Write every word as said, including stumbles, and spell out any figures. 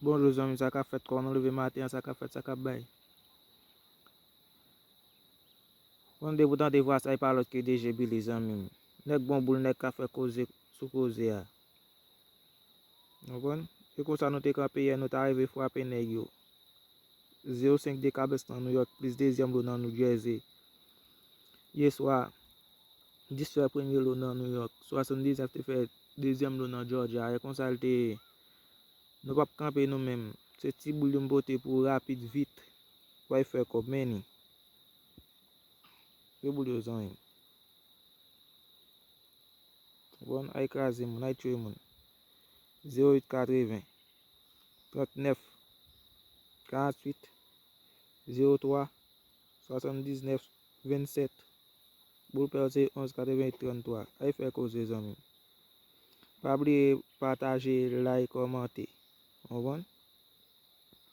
Bonjou zanmi, sa k ap fèt? Kòman nou leve maten an? Sa k ap fèt? Sa k ap bay? Konn depi w tande vwa sa, e pa lòt ke D J Billy, zanmi m. Nèg bon boul, nèg k ap fè koze sou koze a. Ou konprann? E konsa nou te kanpe yè, nou ta rive frape nèg yo. Zewo senk dekabès nan New York, plis dezyèm lo nan New Jersey. Yè swa, dis fè premye lo nan New York, swasanndiznèf te fè dezyèm lo nan Georgia. E konsa l te ye. Nou p ap kanpe nou menm. Se ti boul yo m pote pou rapid, vit. Pou al fè kòb, men ni. Yo boul yo, zanmi m. Konprann? Ay kraze moun, ay tchwe moun. Zewo uit katreven, trannèf, karanntuit, zewo twa, swasanndiznèf, vennsèt. Boul pèl se onz katreven uit tranntwa. Ay fè koze, zanmi m. Pa bliye pataje, like, kòmante. Konprann?